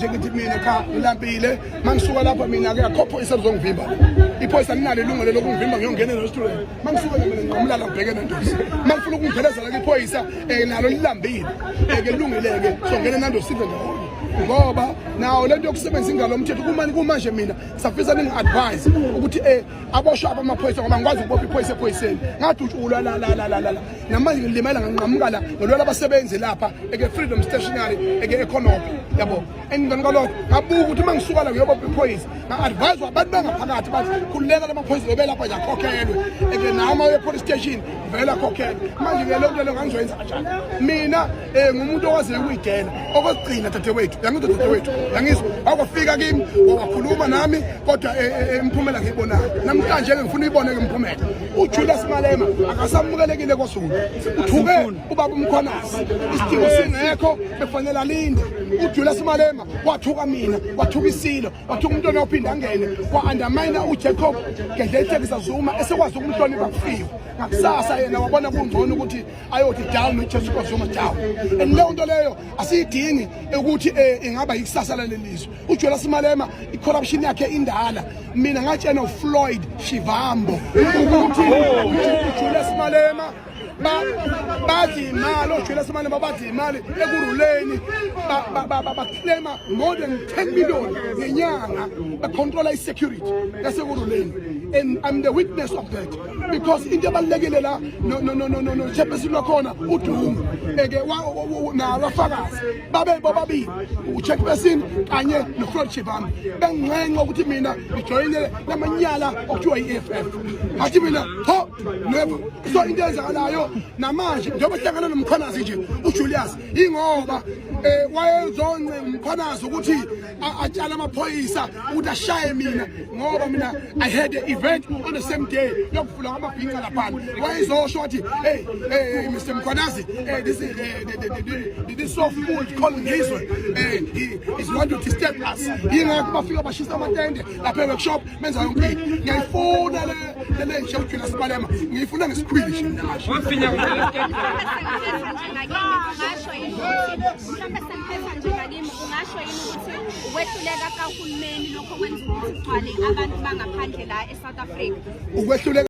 Ngithi mina cha, ngilambile. Mangisuka lapha mina ke akho phoyisa lizongivimba. Iphoyisa linalo ilungelo lokungivimba ngiyongena e-restaurant. Mangisuka mina nginqamula la ngibheke eNandos. Mangifuna ukungiphelezela ke iphoyisa nalo lilambile. Ke lungile ke songena eNandos sidle ndawonye. Ngoba nawo lento yokusebenzisa ingalo yomthetho kumanje kumanje mina safisa ningi-advise ukuthi aboshwe abamaphoyisa ngoba ngikwazi ukubopha iphoyisa ephoyiseni. Ngadutshulwa la la la la la. Namanje ngilimala nganqamuka la ngilwela abasebenzi lapha eke Freedom Stationery eke Economy yabo. Engibona kwalokho ngabuka ukuthi uma ngisuka la ngiyobopha iphoyisa nga-advise abantu bangaphakathi bathi khululeka lamaphoyisa lobe lapha nje akhokhelwe eke nami aye police station vele akhokhelwe. Manje ke leyo nto leyo ngangizoyenza kanjani mina? Ngumuntu owaziyo ukuyidela. Okokugcina dadewethu, yangizwa dadewethu, yangizwa, wakwafika kimi wakhuluma nami kodwa imiphumela ngiyibonayo namhlanje ke ngifuna uyibone ke imiphumela. UJulius Malema akasamukelekile kwaZulu, uthuke ubaba uMkhwanazi, isidingo singekho, bekufanele alinde. UJulius Malema wathuka mina, wathuka isilo, wathuka umntwana, waphinda angene wa-undermine uJacob Gedleyihlekisa Zuma esekwazi ukumhlonipha kufiwe ngakusasa. Yena wabona kungcono ukuthi ayothi down noJacob Zuma down, and leyo nto leyo asiyidingi ukuthi ingaba yikusasa lalelizwe. UJulius Malema i-corruption yakhe indala. Mina ngatshena uFloyd Shivambo ukuthi uJulius Malema badla imali, oJulius Malema badla imali Ekurhuleni, baclaima more than 10 million ngenyanga bacontrola i-security yaseKurhuleni, and I'm the witness of that because into ebalulekile la no no no no no no chairperson wakhona uDungu eke nalo afakazi babe bobabili uchairperson kanye noFloyd Shivambu benginxenxa ukuthi mina ngijoyine lamanyala okuthiwa i-EFF. Ngathi mina ho, never. So into eyenzakalayo namanje njengoba hlangana noMkhwanazi nje uJulius, ingoba wayezoncenga uMkhwanazi ukuthi atshale amaphoyisa ukuthi ashaye mina ngoba mina I had an event on the same day yokuvula kwamabhinca laphana. Wayezosho wathi, "Hey, hey, Mr Mkhwanazi, this is this so fool called Ngizwe, he is want to disturb us." Yingakho bafika bashisa amatende lapha e-workshop, benza yonke into. Ngiyayifuna le nje uJulius Malema, ngiyifuna ngesikhwili nje mina manje. Mhlawumbe sengiphetha nje ngakimi, ungasho yini ukuthi ukwehluleka kahulumeni lokho kwenza ukuthi kugcwale abantu bangaphandle la e-South Africa? Ukwehluleka.